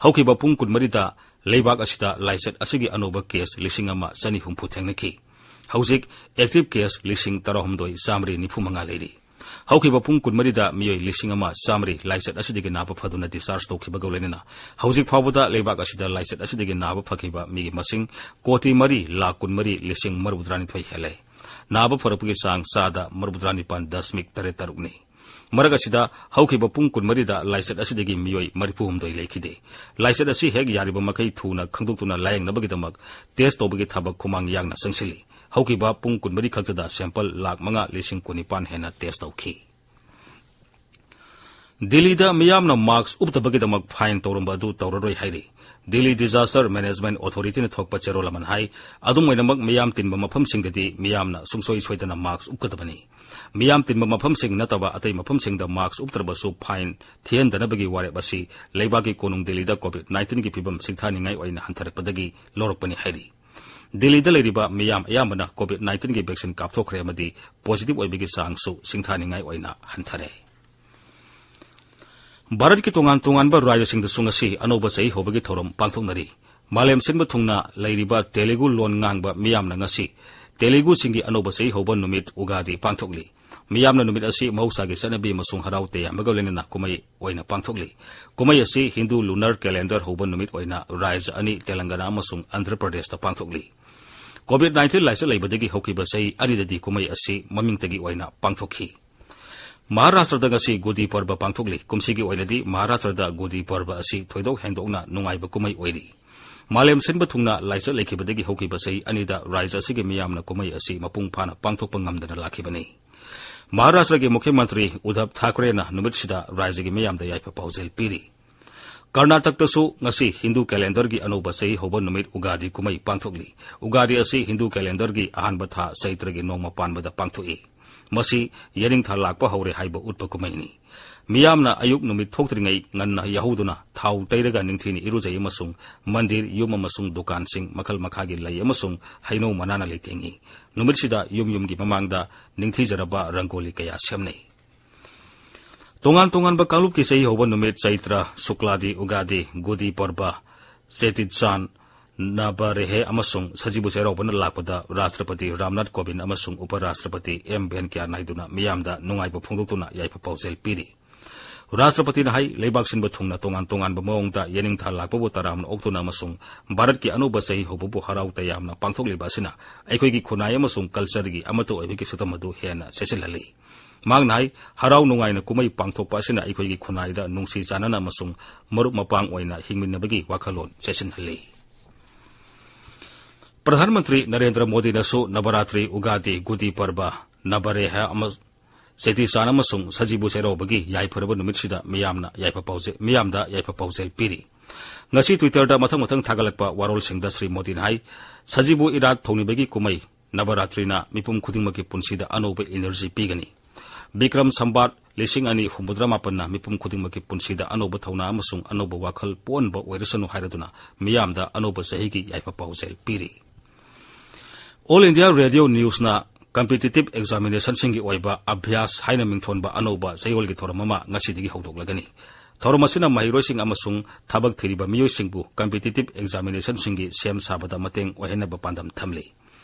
ꯍꯧꯈꯤꯕ ꯄꯨꯡ ꯀꯨꯟꯃꯔꯤꯗ ꯂꯩꯕꯥꯛ ꯑꯁꯤꯗ ꯂꯥꯏꯆꯠ ꯑꯁꯤꯒꯤ ꯑꯅꯧꯕ case ꯂꯤꯁꯤꯡ ꯑꯃ ꯆꯅꯤ ꯍꯨꯝꯐꯨ ꯊꯦꯡꯅꯈꯤ꯫ ꯍꯧꯖꯤꯛ active case ꯂꯤꯁꯤꯡ ꯇꯔꯥꯍꯨꯝꯗꯣꯏ ꯆꯥꯃꯔꯤ ꯅꯤꯐꯨ ꯃꯉꯥ ꯂꯩꯔꯤ꯫ ꯍꯧꯈꯤꯕ ꯄꯨꯡ ꯀꯨꯟꯃꯔꯤꯗ ꯃꯤꯑꯣꯏ ꯂꯤꯁꯤꯡ ꯑꯃ ꯆꯥꯃꯔꯤ ꯂꯥꯏꯆꯠ ꯑꯁꯤꯗꯒꯤ ꯅꯥꯕ ꯐꯗꯨꯅ discharge ꯇꯧꯈꯤꯕꯒ ꯂꯣꯏꯅꯅ ꯍꯧꯖꯤꯛ ꯐꯥꯎꯕꯗ ꯂꯩꯕꯥꯛ ꯑꯁꯤꯗ ꯂꯥꯏꯆꯠ ꯑꯁꯤꯗꯒꯤ ꯅꯥꯕ ꯐꯈꯤꯕ ꯃꯤꯒꯤ ꯃꯁꯤꯡ ꯀꯣꯇꯤ ꯃꯔꯤ ꯂꯥꯈ ꯀꯨꯟꯃꯔꯤ ꯂꯤꯁꯤꯡ ꯃꯔꯤꯐꯨꯇꯔꯥꯅꯤꯊꯣꯏ ꯍꯦꯜꯂꯦ꯫ ꯅꯥꯕ ꯐꯔꯛꯄꯒꯤ ꯆꯥꯡ ꯆꯥꯗ ꯃꯔꯤꯐꯨꯇꯔꯥꯅꯤꯄꯥꯜ ꯗꯁꯃꯤꯛ ꯇꯔꯦꯠ ꯇꯔꯨꯛꯅꯤ꯫ ꯃꯔꯛ ꯑꯁꯤꯗ ꯍꯧꯈꯤꯕ ꯄꯨꯡ ꯀꯨꯟꯃꯔꯤꯗ ꯂꯥꯏꯆꯠ ꯑꯁꯤꯗꯒꯤ ꯃꯤꯑꯣꯏ ꯃꯔꯤꯐꯨꯍꯨꯝꯗꯣꯏ ꯂꯩꯈꯤꯗꯦ꯫ ꯂꯥꯏꯆꯠ ꯑꯁꯤ ꯍꯦꯛ ꯌꯥꯔꯤꯕ ꯃꯈꯩ ꯊꯨꯅ ꯈꯪꯗꯣꯛꯇꯨꯅ ꯂꯥꯌꯦꯡꯅꯕꯒꯤꯗꯃꯛ test ꯇꯧꯕꯒꯤ ꯊꯕꯛ ꯈꯨꯃꯥꯡ ꯌꯥꯡꯅ ꯆꯪꯁꯤꯜꯂꯤ꯫ ꯍꯧꯈꯤꯕ ꯄꯨꯡ ꯀꯨꯟꯃꯔꯤ ꯈꯛꯇꯗ sample ꯂꯥꯈ ꯃꯉꯥ ꯂꯤꯁꯤꯡ ꯀꯨꯟꯅꯤꯄꯥꯜ ꯍꯦꯟꯅ test ꯇꯧꯈꯤ꯫ ꯗꯤꯜꯂꯤꯗ ꯃꯤꯌꯥꯝꯅ mask ꯎꯞꯇꯕꯒꯤꯗꯃꯛ fine ꯇꯧꯔꯝꯕ ꯑꯗꯨ ꯇꯧꯔꯔꯣꯏ ꯍꯥꯏꯔꯤ꯫ ꯗꯤꯜꯂꯤ Disaster Management Authorityꯅ ꯊꯣꯛꯄ ꯆꯦꯔꯣꯜ ꯑꯃꯅ ꯍꯥꯏ, ꯑꯗꯨꯝ ꯑꯣꯏꯅꯃꯛ ꯃꯤꯌꯥꯝ ꯇꯤꯟꯕ ꯃꯐꯝꯁꯤꯡꯗꯗꯤ ꯃꯤꯌꯥꯝꯅ ꯁꯨꯡꯁꯣꯏ ꯁꯣꯏꯗꯅ mask ꯎꯞꯀꯗꯕꯅꯤ꯫ ꯃꯤꯌꯥꯝ ꯇꯤꯟꯕ ꯃꯐꯝꯁꯤꯡ ꯅꯠꯇꯕ ꯑꯇꯩ ꯃꯐꯝꯁꯤꯡꯗ mask ꯎꯞꯇ꯭ꯔꯕꯁꯨ fine ꯊꯤꯍꯟꯗꯅꯕꯒꯤ ꯋꯥꯔꯦꯞ ꯑꯁꯤ ꯂꯩꯕꯥꯛꯀꯤ ꯀꯣꯅꯨꯡ ꯗꯤꯜꯂꯤꯗ COVID nineteenꯒꯤ ꯐꯤꯕꯝ ꯁꯤꯡꯊꯥꯅꯤꯡꯉꯥꯏ ꯑꯣꯏꯅ ꯍꯟꯊꯔꯛꯄꯗꯒꯤ ꯂꯧꯔꯛꯄꯅꯤ ꯍꯥꯏꯔꯤ꯫ ꯗꯤꯜꯂꯤꯗ ꯂꯩꯔꯤꯕ ꯃꯤꯌꯥꯝ ꯑꯌꯥꯝꯕꯅ COVID nineteenꯒꯤ vaccine ꯀꯥꯞꯊꯣꯛꯈ꯭ꯔꯦ ꯑꯃꯗꯤ positive ꯑꯣꯏꯕꯒꯤ ꯆꯥꯡꯁꯨ ꯁꯤꯡꯊꯥꯅꯤꯡꯉꯥꯏ ꯑꯣꯏꯅ ꯍꯟꯊꯔꯦ꯫ ꯚꯥꯔꯠꯀꯤ ꯇꯣꯉꯥꯟ ꯇꯣꯉꯥꯟꯕ ꯔꯥꯖ꯭ꯌꯁꯤꯡꯗꯁꯨ ꯉꯁꯤ ꯑꯅꯧꯕ ꯆꯍꯤ ꯍꯧꯕꯒꯤ ꯊꯧꯔꯝ ꯄꯥꯡꯊꯣꯛꯅꯔꯤ꯫ ꯃꯥꯂꯦꯝ ꯁꯤꯟꯕ ꯊꯨꯡꯅ ꯂꯩꯔꯤꯕ ꯇꯦꯂꯨꯒꯨ ꯂꯣꯟ ꯉꯥꯡꯕ ꯃꯤꯌꯥꯝꯅ ꯉꯁꯤ ꯇꯦꯂꯨꯒꯨꯁꯤꯡꯒꯤ ꯑꯅꯧꯕ ꯆꯍꯤ ꯍꯧꯕ ꯅꯨꯃꯤꯠ ꯎꯒꯥꯗꯤ ꯄꯥꯡꯊꯣꯛꯂꯤ꯫ ꯃꯤꯌꯥꯝꯅ ꯅꯨꯃꯤꯠ ꯑꯁꯤ ꯃꯍꯧꯁꯥꯒꯤ ꯆꯠꯅꯕꯤ ꯑꯃꯁꯨꯡ ꯍꯔꯥꯎ ꯇꯌꯥꯝꯕꯒ ꯂꯣꯏꯅꯅ ꯀꯨꯝꯍꯩ ꯑꯣꯏꯅ ꯄꯥꯡꯊꯣꯛꯂꯤ꯫ ꯀꯨꯝꯍꯩ ꯑꯁꯤ ꯍꯤꯟꯗꯨ lunar calendar ꯍꯧꯕ ꯅꯨꯃꯤꯠ ꯑꯣꯏꯅ ꯔꯥꯖ꯭ꯌ ꯑꯅꯤ, ꯇꯦꯂꯪꯒꯅꯥ ꯑꯃꯁꯨꯡ ꯑꯟꯙ꯭ꯔ ꯄ꯭ꯔꯗꯦꯁꯇ ꯄꯥꯡꯊꯣꯛꯂꯤ꯫ COVID nineteen ꯂꯥꯏꯆꯠ ꯂꯩꯕꯗꯒꯤ ꯍꯧꯈꯤꯕ ꯆꯍꯤ ꯑꯅꯤꯗꯗꯤ ꯀꯨꯝꯍꯩ ꯑꯁꯤ ꯃꯃꯤꯡꯇꯒꯤ ꯑꯣꯏꯅ ꯄꯥꯡꯊꯣꯛꯈꯤ꯫ ꯃꯍꯥꯔꯥꯁꯇ꯭ꯔꯗ ꯉꯁꯤ ꯒꯨꯗꯤ ꯄꯔꯕ ꯄꯥꯡꯊꯣꯛꯂꯤ꯫ ꯀꯨꯝꯁꯤꯒꯤ ꯑꯣꯏꯅꯗꯤ ꯃꯍꯥꯔꯥꯁꯇ꯭ꯔꯗ ꯒꯨꯗꯤ ꯄꯔꯕ ꯑꯁꯤ ꯊꯣꯏꯗꯣꯛ ꯍꯦꯟꯗꯣꯛꯅ ꯅꯨꯡꯉꯥꯏꯕ ꯀꯨꯝꯍꯩ ꯑꯣꯏꯔꯤ꯫ ꯃꯥꯂꯦꯝ ꯁꯤꯟꯕ ꯊꯨꯡꯅ ꯂꯥꯏꯆꯠ ꯂꯩꯈꯤꯕꯗꯒꯤ ꯍꯧꯈꯤꯕ ꯆꯍꯤ ꯑꯅꯤꯗ ꯔꯥꯖ꯭ꯌ ꯑꯁꯤꯒꯤ ꯃꯤꯌꯥꯝꯅ ꯀꯨꯝꯍꯩ ꯑꯁꯤ ꯃꯄꯨꯡ ꯐꯥꯅ ꯄꯥꯡꯊꯣꯛꯄ ꯉꯝꯗꯅ ꯂꯥꯛꯈꯤꯕꯅꯤ꯫ ꯃꯍꯥꯔꯥꯁꯇ꯭ꯔꯒꯤ ꯃꯨꯈ꯭ꯌ ꯃꯟꯇ꯭ꯔꯤ ꯎꯗꯙꯕ ꯊꯥꯀ꯭ꯔꯦꯅ ꯅꯨꯃꯤꯠꯁꯤꯗ ꯔꯥꯖ꯭ꯌꯒꯤ ꯃꯤꯌꯥꯝꯗ ꯌꯥꯏꯐ ꯄꯥꯎꯖꯦꯜ ꯄꯤꯔꯤ꯫ ꯀꯔꯅꯥꯇꯛꯇꯁꯨ ꯉꯁꯤ ꯍꯤꯟꯗꯨ ꯀꯦꯂꯦꯟꯗꯔꯒꯤ ꯑꯅꯧꯕ ꯆꯍꯤ ꯍꯧꯕ ꯅꯨꯃꯤꯠ ꯎꯒꯥꯗꯤ ꯀꯨꯝꯍꯩ ꯄꯥꯡꯊꯣꯛꯂꯤ꯫ ꯎꯒꯥꯗꯤ ꯑꯁꯤ ꯍꯤꯟꯗꯨ ꯀꯦꯂꯦꯟꯗꯔꯒꯤ ꯑꯍꯥꯟꯕ ꯊꯥ ꯆꯩꯇ꯭ꯔꯒꯤ ꯅꯣꯡꯃ ꯄꯥꯟꯕꯗ ꯄꯥꯡꯊꯣꯛꯏ꯫ ꯃꯁꯤ ꯌꯦꯅꯤꯡꯊꯥ ꯂꯥꯛꯄ ꯍꯧꯔꯦ ꯍꯥꯏꯕ ꯎꯠꯄ ꯀꯨꯝꯍꯩꯅꯤ꯫ ꯃꯤꯌꯥꯝꯅ ꯑꯌꯨꯛ ꯅꯨꯃꯤꯠ ꯊꯣꯛꯇ꯭ꯔꯤꯉꯩ ꯉꯟꯅ ꯌꯥꯍꯧꯗꯨꯅ ꯊꯥꯎ ꯇꯩꯔꯒ ꯅꯤꯡꯊꯤꯅ ꯏꯔꯨꯖꯩ ꯑꯃꯁꯨꯡ ꯃꯟꯗꯤꯔ, ꯌꯨꯝ ꯑꯃꯁꯨꯡ ꯗꯨꯀꯥꯟꯁꯤꯡ, ꯃꯈꯜ ꯃꯈꯥꯒꯤ ꯂꯩ ꯑꯃꯁꯨꯡ ꯍꯩꯅꯧ ꯃꯅꯥꯅ ꯂꯩꯇꯦꯡꯏ꯫ ꯅꯨꯃꯤꯠꯁꯤꯗ ꯌꯨꯝ ꯌꯨꯝꯒꯤ ꯃꯃꯥꯡꯗ ꯅꯤꯡꯊꯤꯖꯔꯕ ꯔꯪꯒꯣꯂꯤ ꯀꯌꯥ ꯁꯦꯝꯅꯩ꯫ ꯇꯣꯉꯥꯟ ꯇꯣꯉꯥꯟꯕ ꯀꯥꯡꯂꯨꯞꯀꯤ ꯆꯍꯤ ꯍꯧꯕ ꯅꯨꯃꯤꯠ ꯆꯩꯇ꯭ꯔ ꯁꯨꯛꯂꯥꯗꯤ ꯎꯒꯥꯗꯤ, ꯒꯨꯗꯤ ꯄꯔꯕ, ꯆꯦꯇꯤꯆꯥꯟ, ꯅꯕꯔꯦꯍꯦ ꯑꯃꯁꯨꯡ ꯁꯖꯤꯕꯨ ꯆꯩꯔꯥꯎꯕꯅ ꯂꯥꯛꯄꯗ ꯔꯥꯁꯇ꯭ꯔꯄꯇꯤ ꯔꯥꯝꯅꯥꯊ ꯀꯣꯕꯤꯟꯗ ꯑꯃꯁꯨꯡ ꯎꯄ ꯔꯥꯁꯇ꯭ꯔꯄꯇꯤ ꯑꯦꯝ ꯚꯦꯟꯀꯌꯥ ꯅꯥꯏꯗꯨꯅ ꯃꯤꯌꯥꯝꯗ ꯅꯨꯡꯉꯥꯏꯕ ꯐꯣꯡꯗꯣꯛꯇꯨꯅ ꯌꯥꯏꯐ ꯄꯥꯎꯖꯦꯜ ꯄꯤꯔꯤ꯫ ꯔꯥꯁꯇ꯭ꯔꯄꯇꯤꯅ ꯍꯥꯏ, ꯂꯩꯕꯥꯛ ꯁꯤꯟꯕ ꯊꯨꯡꯅ ꯇꯣꯉꯥꯟ ꯇꯣꯉꯥꯟꯕ ꯃꯑꯣꯡꯗ ꯌꯦꯅꯤꯡꯊꯥ ꯂꯥꯛꯄꯕꯨ ꯇꯔꯥꯝꯅ ꯑꯣꯛꯇꯨꯅ ꯑꯃꯁꯨꯡ ꯚꯥꯔꯠꯀꯤ ꯑꯅꯧꯕ ꯆꯍꯤ ꯍꯧꯕꯕꯨ ꯍꯔꯥꯎ ꯇꯌꯥꯝꯅ ꯄꯥꯡꯊꯣꯛꯂꯤꯕ ꯑꯁꯤꯅ ꯑꯩꯈꯣꯏꯒꯤ ꯈꯨꯟꯅꯥꯏ ꯑꯃꯁꯨꯡ ꯀꯜꯆꯔꯒꯤ ꯑꯃꯠꯇ ꯑꯣꯏꯕꯒꯤ ꯁꯛꯇꯝ ꯑꯗꯨ ꯍꯦꯟꯅ ꯆꯦꯠꯁꯤꯜꯍꯜꯂꯤ꯫ ꯃꯍꯥꯛꯅ ꯍꯥꯏ, ꯍꯔꯥꯎ ꯅꯨꯡꯉꯥꯏꯅ ꯀꯨꯝꯍꯩ ꯄꯥꯡꯊꯣꯛꯄ ꯑꯁꯤꯅ ꯑꯩꯈꯣꯏꯒꯤ ꯈꯨꯟꯅꯥꯏꯗ ꯅꯨꯡꯁꯤ ꯆꯥꯟꯅꯅ ꯑꯃꯁꯨꯡ ꯃꯔꯨꯞ ꯃꯄꯥꯡ ꯑꯣꯏꯅ ꯍꯤꯡꯃꯤꯟꯅꯕꯒꯤ ꯋꯥꯈꯜꯂꯣꯟ ꯆꯦꯠꯁꯤꯟꯍꯜꯂꯤ꯫ ꯄ꯭ꯔꯙꯥꯟ ꯃꯟꯇ꯭ꯔꯤ ꯅꯔꯦꯟꯗ꯭ꯔ ꯃꯣꯗꯤꯅꯁꯨ ꯅꯕꯔꯥꯇ꯭ꯔꯤ, ꯎꯒꯥꯗꯤ, ꯒꯨꯗꯤ ꯄꯔꯕ, ꯅꯕꯔꯦꯍ ꯑꯃ-, ꯆꯦꯇꯤꯆꯥꯟ ꯑꯃꯁꯨꯡ ꯁꯖꯤꯕꯨ ꯆꯩꯔꯥꯎꯕꯒꯤ ꯌꯥꯏꯐꯔꯕ ꯅꯨꯃꯤꯠꯁꯤꯗ ꯃꯤꯌꯥꯝꯅ ꯌꯥꯏꯐ ꯄꯥꯎꯖꯦ-, ꯃꯤꯌꯥꯝꯗ ꯌꯥꯏꯐ ꯄꯥꯎꯖꯦꯜ ꯄꯤꯔꯤ꯫ ꯉꯁꯤ Twitter-ꯗ ꯃꯊꯪ ꯃꯊꯪ ꯊꯥꯒꯠꯂꯛꯄ ꯋꯥꯔꯣꯜꯁꯤꯡꯗ ꯁ꯭ꯔꯤ ꯃꯣꯗꯤꯅ ꯍꯥꯏ, ꯁꯖꯤꯕꯨ ꯏꯔꯥꯠ ꯊꯧꯅꯤꯕꯒꯤ ꯀꯨꯝꯍꯩ ꯅꯕꯔꯥꯇ꯭ꯔꯤꯅ ꯃꯤꯄꯨꯝ ꯈꯨꯗꯤꯡꯃꯛꯀꯤ ꯄꯨꯟꯁꯤꯗ ꯑꯅꯧꯕ energy ꯄꯤꯒꯅꯤ꯫ ꯕꯤꯀ꯭ꯔꯝ ꯁꯝꯕꯥꯠ ꯂꯤꯁꯤꯡ ꯑꯅꯤ ꯍꯨꯝꯐꯨꯇꯔꯥ ꯃꯥꯄꯟꯅ ꯃꯤꯄꯨꯝ ꯈꯨꯗꯤꯡꯃꯛꯀꯤ ꯄꯨꯟꯁꯤꯗ ꯑꯅꯧꯕ ꯊꯧꯅꯥ ꯑꯃꯁꯨꯡ ꯑꯅꯧꯕ ꯋꯥꯈꯜ ꯄꯣꯛꯍꯟꯕ ꯑꯣꯏꯔꯁꯅꯨ ꯍꯥꯏꯔꯗꯨꯅ ꯃꯤꯌꯥꯝꯗ ꯑꯅꯧꯕ ꯆꯍꯤꯒꯤ ꯌꯥꯏꯐ ꯄꯥꯎꯖꯦꯜ ꯄꯤꯔꯤ꯫ All India Radio News-ꯅ competitive examination-ꯁꯤꯡꯒꯤ ꯑꯣꯏꯕ ꯑꯚ꯭ꯌꯥꯁ ꯍꯥꯏꯅ ꯃꯤꯡꯊꯣꯟꯕ ꯑꯅꯧꯕ ꯆꯌꯣꯜꯒꯤ ꯊꯧꯔꯝ ꯑꯃ ꯉꯁꯤꯗꯒꯤ ꯍꯧꯗꯣꯛꯂꯒꯅꯤ꯫ ꯊꯧꯔꯝ ꯑꯁꯤꯅ ꯃꯍꯩꯔꯣꯏꯁꯤꯡ ꯑꯃꯁꯨꯡ ꯊꯕꯛ ꯊꯤꯔꯤꯕ ꯃꯤꯑꯣꯏꯁꯤꯡꯕꯨ competitive examination-ꯁꯤꯡꯒꯤ ꯁꯦꯝ ꯁꯥꯕꯗ ꯃꯇꯦꯡ ꯑꯣꯏꯍꯟꯅꯕ ꯄꯥꯟꯗꯝ ꯊꯝꯂꯤ꯫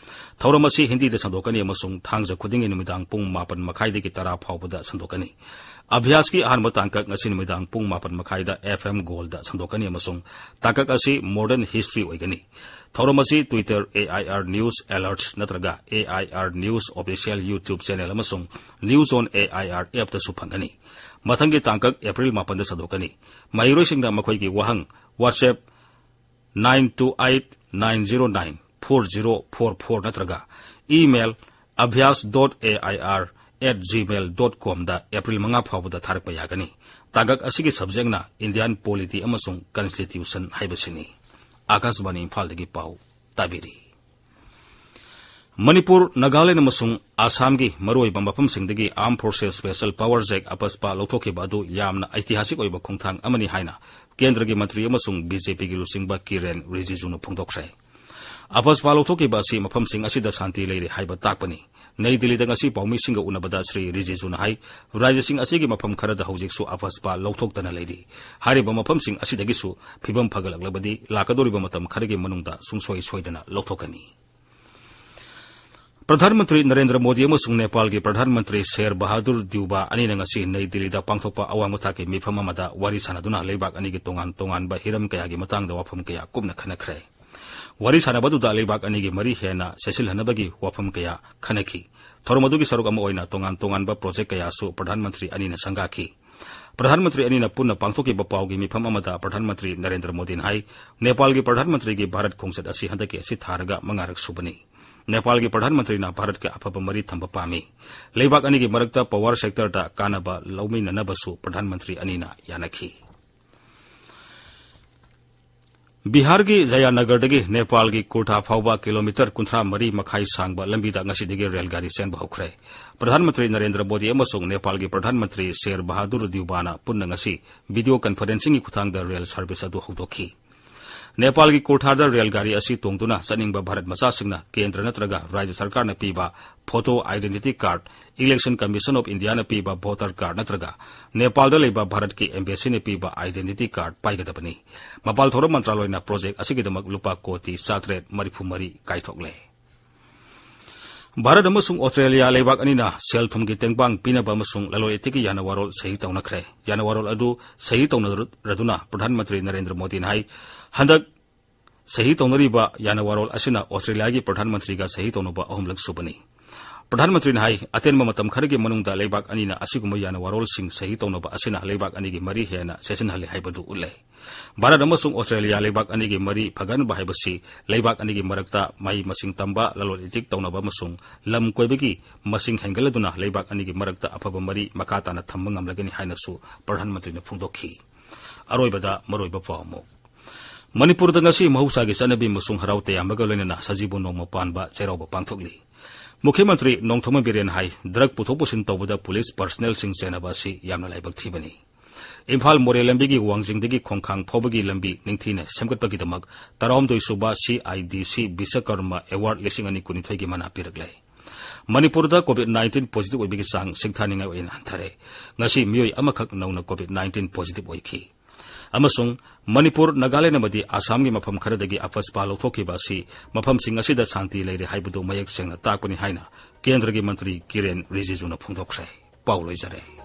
ꯊꯧꯔꯝ ꯑꯁꯤ ꯍꯤꯟꯗꯤꯗ ꯁꯟꯗꯣꯛꯀꯅꯤ ꯑꯃꯁꯨꯡ ꯊꯥꯡꯖ ꯈꯨꯗꯤꯡꯒꯤ ꯅꯨꯃꯤꯗꯥꯡ ꯄꯨꯡ ꯃꯥꯄꯟ ꯃꯈꯥꯏꯗꯒꯤ ꯇꯔꯥ ꯐꯥꯎꯕꯗ ꯁꯟꯗꯣꯛꯀꯅꯤ꯫ ꯑꯚ꯭ꯌꯥꯁꯀꯤ ꯑꯍꯥꯟꯕ ꯇꯥꯡꯀꯛ ꯉꯁꯤ ꯅꯨꯃꯤꯗꯥꯡ ꯄꯨꯡ ꯃꯥꯄꯟ ꯃꯈꯥꯏꯗ ꯑꯦꯐ ꯑꯦꯝ ꯒꯣꯜꯗ ꯁꯟꯗꯣꯛꯀꯅꯤ ꯑꯃꯁꯨꯡ ꯇꯥꯡꯀꯛ ꯑꯁꯤ ꯃꯣꯗꯔꯟ ꯍꯤꯁꯇ꯭ꯔꯤ ꯑꯣꯏꯒꯅꯤ꯫ ꯊꯧꯔꯝ ꯑꯁꯤ Twitter, A I R News Alerts ꯅꯠꯇ꯭ꯔꯒ A I R News Official YouTube Channel ꯑꯃꯁꯨꯡ News on A I R app ꯇꯁꯨ ꯐꯪꯒꯅꯤ꯫ ꯃꯊꯪꯒꯤ ꯇꯥꯡꯀꯛ ꯑꯦꯄ꯭ꯔꯤꯜ ꯃꯥꯄꯟꯗ ꯁꯟꯗꯣꯛꯀꯅꯤ꯫ ꯃꯍꯩꯔꯣꯏꯁꯤꯡꯅ ꯃꯈꯣꯏꯒꯤ ꯋꯥꯍꯪ WhatsApp nine two eight nine zero nine four zero four four ꯅꯠꯇ꯭ꯔꯒ email abhyas dot A I R at gmail dot com the April ꯃꯉꯥ ꯐꯥꯎꯕꯗ ꯊꯥꯔꯛꯄ ꯌꯥꯒꯅꯤ꯫ ꯇꯥꯡꯀꯛ ꯑꯁꯤꯒꯤ subject ꯅ Indian Polity ꯑꯃꯁꯨꯡ Constitution ꯍꯥꯏꯕꯁꯤꯅꯤ꯫ ꯑꯥꯀꯥꯁꯕꯥꯅꯤ ꯏꯝꯐꯥꯜꯗꯒꯤ ꯄꯥꯎ ꯇꯥꯕꯤꯔꯤ꯫ ꯃꯅꯤꯄꯨꯔ, ꯅꯥꯒꯥꯂꯦꯟꯗ ꯑꯃꯁꯨꯡ ꯑꯁꯥꯝꯒꯤ ꯃꯔꯨꯑꯣꯏꯕ ꯃꯐꯝꯁꯤꯡꯗꯒꯤ Armed Forces Special Power Act, ꯑꯄꯁꯄꯥ, ꯂꯧꯊꯣꯛꯈꯤꯕ ꯑꯗꯨ ꯌꯥꯝꯅ ꯑꯩꯇꯤꯍꯥꯁꯤꯛ ꯑꯣꯏꯕ ꯈꯣꯡꯊꯥꯡ ꯑꯃꯅꯤ ꯍꯥꯏꯅ ꯀꯦꯟꯗ꯭ꯔꯒꯤ ꯃꯟꯇ꯭ꯔꯤ ꯑꯃꯁꯨꯡ ꯕꯤ ꯖꯦ ꯄꯤꯒꯤ ꯂꯨꯆꯤꯡꯕ ꯀꯤꯔꯦꯟ ꯔꯤꯖꯤꯖꯨꯅ ꯐꯣꯡꯗꯣꯛꯈ꯭ꯔꯦ꯫ ꯑꯄꯁꯄꯥ ꯂꯧꯊꯣꯛꯈꯤꯕ ꯑꯁꯤ ꯃꯐꯝꯁꯤꯡ ꯑꯁꯤꯗ ꯁꯥꯟꯇꯤ ꯂꯩꯔꯦ ꯍꯥꯏꯕ ꯇꯥꯛꯄꯅꯤ꯫ ꯅꯩ ꯗꯤꯜꯂꯤꯗ ꯉꯁꯤ ꯄꯥꯎꯃꯤꯁꯤꯡꯒ ꯎꯅꯕꯗ ꯁ꯭ꯔꯤ ꯔꯤꯖꯤꯖꯨꯅ ꯍꯥꯏ, ꯔꯥꯖ꯭ꯌꯁꯤꯡ ꯑꯁꯤꯒꯤ ꯃꯐꯝ ꯈꯔꯗ ꯍꯧꯖꯤꯛꯁꯨ ꯑꯄꯁꯄꯥ ꯂꯧꯊꯣꯛꯇꯅ ꯂꯩꯔꯤ꯫ ꯍꯥꯏꯔꯤꯕ ꯃꯐꯝꯁꯤꯡ ꯑꯁꯤꯗꯒꯤꯁꯨ ꯐꯤꯕꯝ ꯐꯒꯠꯂꯛꯂꯕꯗꯤ ꯂꯥꯛꯀꯗꯧꯔꯤꯕ ꯃꯇꯝ ꯈꯔꯒꯤ ꯃꯅꯨꯡꯗ ꯁꯨꯡꯁꯣꯏ ꯁꯣꯏꯗꯅ ꯂꯧꯊꯣꯛꯀꯅꯤ꯫ ꯄ꯭ꯔꯙꯥꯟ ꯃꯟꯇ꯭ꯔꯤ ꯅꯔꯦꯟꯗ꯭ꯔ ꯃꯣꯗꯤ ꯑꯃꯁꯨꯡ ꯅꯦꯄꯥꯜꯒꯤ ꯄ꯭ꯔꯙꯥꯟ ꯃꯟꯇ꯭ꯔꯤ ꯁꯦꯔ ꯕꯍꯥꯗꯨꯔ ꯗ꯭ꯌꯨꯕꯥ ꯑꯅꯤꯅ ꯉꯁꯤ ꯅꯩ ꯗꯤꯜꯂꯤꯗ ꯄꯥꯡꯊꯣꯛꯄ ꯑꯋꯥꯡꯕ ꯊꯥꯛꯀꯤ ꯃꯤꯐꯝ ꯑꯃꯗ ꯋꯥꯔꯤ ꯁꯥꯟꯅꯗꯨꯅ ꯂꯩꯕꯥꯛ ꯑꯅꯤꯒꯤ ꯇꯣꯉꯥꯟ ꯇꯣꯉꯥꯟꯕ ꯍꯤꯔꯝ ꯀꯌꯥꯒꯤ ꯃꯇꯥꯡꯗ ꯋꯥꯐꯝ ꯀꯌꯥ ꯀꯨꯞꯅ ꯈꯟꯅꯈ꯭ꯔꯦ꯫ ꯋꯥꯔꯤ ꯁꯥꯟꯅꯕꯗꯨꯗ ꯂꯩꯕꯥꯛ ꯑꯅꯤꯒꯤ ꯃꯔꯤ ꯍꯦꯟꯅ ꯆꯦꯠꯁꯤꯜꯍꯟꯅꯕꯒꯤ ꯋꯥꯐꯝ ꯀꯌꯥ ꯈꯟꯅꯈꯤ꯫ ꯊꯧꯔꯝ ꯑꯗꯨꯒꯤ ꯁꯔꯨꯛ ꯑꯃ ꯑꯣꯏꯅ ꯇꯣꯉꯥꯟ ꯇꯣꯉꯥꯟꯕ project ꯀꯌꯥꯁꯨ ꯄ꯭ꯔꯙꯥꯟ ꯃꯟꯇ꯭ꯔꯤ ꯑꯅꯤꯅ ꯁꯪꯒꯥꯈꯤ꯫ ꯄ꯭ꯔꯙꯥꯟ ꯃꯟꯇ꯭ꯔꯤ ꯑꯅꯤꯅ ꯄꯨꯟꯅ ꯄꯥꯡꯊꯣꯛꯈꯤꯕ ꯄꯥꯎꯒꯤ ꯃꯤꯐꯝ ꯑꯃꯗ ꯄ꯭ꯔꯙꯥꯟ ꯃꯟꯇ꯭ꯔꯤ ꯅꯔꯦꯟꯗ꯭ꯔ ꯃꯣꯗꯤꯅ ꯍꯥꯏ, ꯅꯦꯄꯥꯜꯒꯤ ꯄ꯭ꯔꯙꯥꯟ ꯃꯟꯇ꯭ꯔꯤꯒꯤ ꯚꯥꯔꯠ ꯈꯣꯡꯆꯠ ꯑꯁꯤ ꯍꯟꯗꯛꯀꯤ ꯑꯁꯤ ꯊꯥꯔꯒ ꯃꯉꯥꯔꯛ ꯁꯨꯕꯅꯤ꯫ ꯅꯦꯄꯥꯜꯒꯤ ꯄ꯭ꯔꯙꯥꯟ ꯃꯟꯇ꯭ꯔꯤꯅ ꯚꯥꯔꯠꯀ ꯑꯐꯕ ꯃꯔꯤ ꯊꯝꯕ ꯄꯥꯝꯃꯤ꯫ ꯂꯩꯕꯥꯛ ꯑꯅꯤꯒꯤ ꯃꯔꯛꯇ power sector ꯗ ꯀꯥꯟꯅꯕ ꯂꯧꯃꯤꯟꯅꯅꯕꯁꯨ ꯄ꯭ꯔꯙꯥꯟ ꯃꯟꯇ꯭ꯔꯤ ꯑꯅꯤꯅ ꯌꯥꯅꯈꯤ꯫ ꯕꯤꯍꯥꯔꯒꯤ ꯖꯌꯥꯅꯒꯔꯗꯒꯤ ꯅꯦꯄꯥꯜꯒꯤ ꯀꯨꯔꯊꯥ ꯐꯥꯎꯕ ꯀꯤꯂꯣꯃꯤꯇꯔ ꯀꯨꯟꯊ꯭ꯔꯥ ꯃꯔꯤ ꯃꯈꯥꯏ ꯁꯥꯡꯕ ꯂꯝꯕꯤꯗ ꯉꯁꯤꯗꯒꯤ ꯔꯦꯜ ꯒꯥꯔꯤ ꯆꯦꯟꯕ ꯍꯧꯈ꯭ꯔꯦ꯫ ꯄ꯭ꯔꯙꯥꯟ ꯃꯟꯇ꯭ꯔꯤ ꯅꯔꯦꯟꯗ꯭ꯔ ꯃꯣꯗꯤ ꯑꯃꯁꯨꯡ ꯅꯦꯄꯥꯜꯒꯤ ꯄ꯭ꯔꯙꯥꯟ ꯃꯟꯇ꯭ꯔꯤ ꯁꯦꯔ ꯕꯍꯥꯗꯨꯔ ꯗ꯭ꯌꯨꯕꯥꯅ ꯄꯨꯟꯅ ꯉꯁꯤ video conferencing ꯒꯤ ꯈꯨꯠꯊꯥꯡꯗ ꯔꯦꯜ service ꯑꯗꯨ ꯍꯧꯗꯣꯛꯈꯤ꯫ ꯅꯦꯄꯥꯜꯒꯤ ꯀꯨꯔꯊꯥꯗ ꯔꯦꯜ ꯒꯥꯔꯤ ꯑꯁꯤ ꯇꯣꯡꯗꯨꯅ ꯆꯠꯅꯤꯡꯕ ꯚꯥꯔꯠ ꯃꯆꯥꯁꯤꯡꯅ ꯀꯦꯟꯗ꯭ꯔ ꯅꯠꯇ꯭ꯔꯒ ꯔꯥꯖ꯭ꯌ ꯁꯔꯀꯥꯔꯅ ꯄꯤꯕ photo identity card, Election Commission of India ꯅ ꯄꯤꯕ voter card ꯅꯠꯇ꯭ꯔꯒ ꯅꯦꯄꯥꯜꯗ ꯂꯩꯕ ꯚꯥꯔꯠꯀꯤ embassy ꯅ ꯄꯤꯕ identity card ꯄꯥꯏꯒꯗꯕꯅꯤ꯫ ꯃꯄꯥꯜ ꯊꯧꯔꯝ ꯃꯟꯇ꯭ꯔꯥꯂꯣꯏꯅ project ꯑꯁꯤꯒꯤꯗꯃꯛ ꯂꯨꯄꯥ ꯀꯣꯇꯤ ꯆꯥꯇ꯭ꯔꯦꯠ ꯃꯔꯤꯐꯨ ꯃꯔꯤ ꯀꯥꯏꯊꯣꯛꯂꯦ꯫ ꯚꯥꯔꯠ ꯑꯃꯁꯨꯡ ꯑꯣꯁꯇ꯭ꯔꯦꯂꯤꯌꯥ ꯂꯩꯕꯥꯛ ꯑꯅꯤꯅ ꯁꯦꯜ ꯊꯨꯝꯒꯤ ꯇꯦꯡꯕꯥꯡ ꯄꯤꯅꯕ ꯑꯃꯁꯨꯡ ꯂꯂꯣꯟ ꯏꯇꯤꯛꯀꯤ ꯌꯥꯅ ꯋꯥꯔꯣꯜ ꯁꯍꯤ ꯇꯧꯅꯈ꯭ꯔꯦ꯫ ꯌꯥꯅ ꯋꯥꯔꯣꯜ ꯑꯗꯨ ꯁꯍꯤ ꯇꯧꯅꯔꯗꯨꯅ ꯄ꯭ꯔꯙꯥꯟ ꯃꯟꯇ꯭ꯔꯤ ꯅꯔꯦꯟꯗ꯭ꯔ ꯃꯣꯗꯤꯅ ꯍꯥꯏ, ꯍꯟꯗꯛ ꯁꯍꯤ ꯇꯧꯅꯔꯤꯕ ꯌꯥꯅ ꯋꯥꯔꯣꯜ ꯑꯁꯤꯅ ꯑꯣꯁꯇ꯭ꯔꯦꯂꯤꯌꯥꯒꯤ ꯄ꯭ꯔꯙꯥꯟ ꯃꯟꯇ꯭ꯔꯤꯒ ꯁꯍꯤ ꯇꯧꯅꯕ ꯑꯍꯨꯝꯂꯛ ꯁꯨꯕꯅꯤ꯫ ꯄ꯭ꯔꯙꯥꯟ ꯃꯟꯇ꯭ꯔꯤꯅ ꯍꯥꯏ, ꯑꯇꯦꯟꯕ ꯃꯇꯝ ꯈꯔꯒꯤ ꯃꯅꯨꯡꯗ ꯂꯩꯕꯥꯛ ꯑꯅꯤꯅ ꯑꯁꯤꯒꯨꯝꯕ ꯌꯥꯅ ꯋꯥꯔꯣꯜꯁꯤꯡ ꯁꯍꯤ ꯇꯧꯅꯕ ꯑꯁꯤꯅ ꯂꯩꯕꯥꯛ ꯑꯅꯤꯒꯤ ꯃꯔꯤ ꯍꯦꯟꯅ ꯆꯦꯠꯁꯤꯟꯍꯜꯂꯤ ꯍꯥꯏꯕꯗꯨ ꯎꯠꯂꯦ꯫ ꯚꯥꯔꯠ ꯑꯃꯁꯨꯡ ꯑꯣꯁꯇ꯭ꯔꯦꯂꯤꯌꯥ ꯂꯩꯕꯥꯛ ꯑꯅꯤꯒꯤ ꯃꯔꯤ ꯐꯒꯠꯍꯟꯕ ꯍꯥꯏꯕꯁꯤ ꯂꯩꯕꯥꯛ ꯑꯅꯤꯒꯤ ꯃꯔꯛꯇ ꯃꯍꯩ ꯃꯁꯤꯡ ꯇꯝꯕ, ꯂꯂꯣꯟ ꯏꯇꯤꯛ ꯇꯧꯅꯕ ꯑꯃꯁꯨꯡ ꯂꯝ ꯀꯣꯏꯕꯒꯤ ꯃꯁꯤꯡ ꯍꯦꯟꯒꯠꯂꯗꯨꯅ ꯂꯩꯕꯥꯛ ꯑꯅꯤꯒꯤ ꯃꯔꯛꯇ ꯑꯐꯕ ꯃꯔꯤ ꯃꯈꯥ ꯇꯥꯅ ꯊꯝꯕ ꯉꯝꯂꯒꯅꯤ ꯍꯥꯏꯅꯁꯨ ꯄ꯭ꯔꯙꯥꯟ ꯃꯟꯇ꯭ꯔꯤꯅ ꯐꯣꯡꯗꯣꯛꯈꯤ꯫ ꯑꯔꯣꯏꯕꯗ ꯃꯔꯨꯑꯣꯏꯕ ꯄꯥꯎ ꯑꯃꯨꯛ꯫ ꯃꯅꯤꯄꯨꯔꯗ ꯉꯁꯤ ꯃꯍꯧꯁꯥꯒꯤ ꯆꯠꯅꯕꯤ ꯑꯃꯁꯨꯡ ꯍꯔꯥꯎ ꯇꯌꯥꯝꯕꯒ ꯂꯣꯏꯅꯅ ꯁꯖꯤꯕꯨ ꯅꯣꯡꯃ ꯄꯥꯟꯕ ꯆꯩꯔꯥꯎꯕ ꯄꯥꯡꯊꯣꯛꯂꯤ꯫ ꯃꯨꯈ꯭ꯌ ꯃꯟꯇ꯭ꯔꯤ ꯅꯣꯡꯊꯣꯝꯕꯝ ꯕꯤꯔꯦꯟ ꯍꯥꯏ, ꯗ꯭ꯔꯒ ꯄꯨꯊꯣꯛ ꯄꯨꯁꯤꯟ ꯇꯧꯕꯗ ꯄꯨꯂꯤꯁ ꯄꯔꯁꯅꯦꯜꯁꯤꯡ ꯆꯦꯟꯅꯕ ꯑꯁꯤ ꯌꯥꯝꯅ ꯂꯥꯏꯕꯛ ꯊꯤꯕꯅꯤ꯫ ꯏꯝꯐꯥꯜ ꯃꯣꯔꯦ ꯂꯝꯕꯤꯒꯤ ꯋꯥꯡꯖꯤꯡꯗꯒꯤ ꯈꯣꯡꯈꯥꯡ ꯐꯥꯎꯕꯒꯤ ꯂꯝꯕꯤ ꯅꯤꯡꯊꯤꯅ ꯁꯦꯝꯒꯠꯄꯒꯤꯗꯃꯛ ꯇꯔꯥꯍꯨꯝꯗꯣꯏꯁꯨꯕ ꯁꯤ ꯑꯥꯏ ꯗꯤ ꯁꯤ ꯕꯤꯁꯀꯔꯃ ꯑꯦꯋꯥꯔꯗ ꯂꯤꯁꯤꯡ ꯑꯅꯤ ꯀꯨꯟꯅꯤꯊꯣꯏꯒꯤ ꯃꯅꯥ ꯄꯤꯔꯛꯂꯦ꯫ ꯃꯅꯤꯄꯨꯔꯗ ꯀꯣꯚꯤꯗ ꯅꯥꯏꯟꯇꯤꯟ ꯄꯣꯖꯤꯇꯤꯚ ꯑꯣꯏꯕꯒꯤ ꯆꯥꯡ ꯁꯤꯡꯊꯥꯅꯤꯡꯉꯥꯏ ꯑꯣꯏꯅ ꯍꯟꯊꯔꯦ꯫ ꯉꯁꯤ ꯃꯤꯑꯣꯏ ꯑꯃꯈꯛ ꯅꯧꯅ ꯀꯣꯚꯤꯗ ꯅꯥꯏꯟꯇꯤꯟ ꯄꯣꯖꯤꯇꯤꯚ ꯑꯣꯏꯈꯤ꯫ ꯑꯃꯁꯨꯡ ꯃꯅꯤꯄꯨꯔ, ꯅꯥꯒꯥꯂꯦꯟꯗ ꯑꯃꯗꯤ ꯑꯁꯥꯝꯒꯤ ꯃꯐꯝ ꯈꯔꯗꯒꯤ ꯑꯄꯁꯄꯥ ꯂꯧꯊꯣꯛꯈꯤꯕ ꯑꯁꯤ ꯃꯐꯝꯁꯤꯡ ꯑꯁꯤꯗ ꯁꯥꯟꯇꯤ ꯂꯩꯔꯦ ꯍꯥꯏꯕꯗꯨ ꯃꯌꯦꯛ ꯁꯦꯡꯅ ꯇꯥꯛꯄꯅꯤ ꯍꯥꯏꯅ ꯀꯦꯟꯗ꯭ꯔꯒꯤ ꯃꯟꯇ꯭ꯔꯤ ꯀꯤꯔꯦꯟ ꯔꯤꯖꯤꯖꯨꯅ ꯐꯣꯡꯗꯣꯛꯈ꯭ꯔꯦ꯫ ꯄꯥꯎ ꯂꯣꯏꯖꯔꯦ꯫